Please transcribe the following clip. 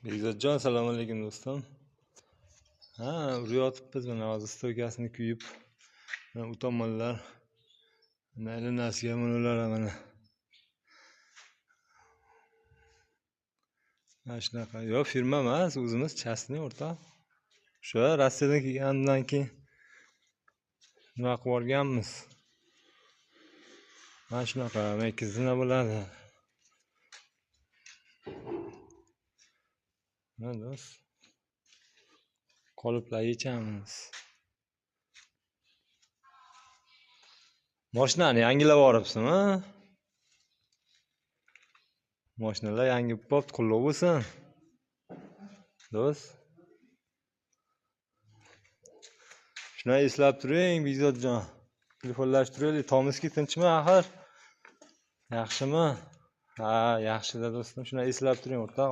Bekzodjon, assalomu alaykum, do'stim. Ha, urayotibmiz mana hozir stoykasini kuyib. Mana u tomonlar. Mana ilinasiga mana ular mana. Mana shunaqa. Yo'q, firma emas, o'zimiz частный o'rtoq. O'sha Rossiyadan kelganimdan keyin nima qilib yuborganmiz. Mana shunaqa, nima bo'ladi. Mana do'st. Qoliplar yechamiz. Mashinani yangilab yuboribsizmi? Mashinalar yangi bo'pti, qulluq bo'lsin. Do'st. Shuni eslab turing, Bekzodjon. Telefonlashib turaylik. Tomski tinchmi axir? Yaxshimi? Ha, yaxshida do'stim. Shuni eslab turing, o'rtoq.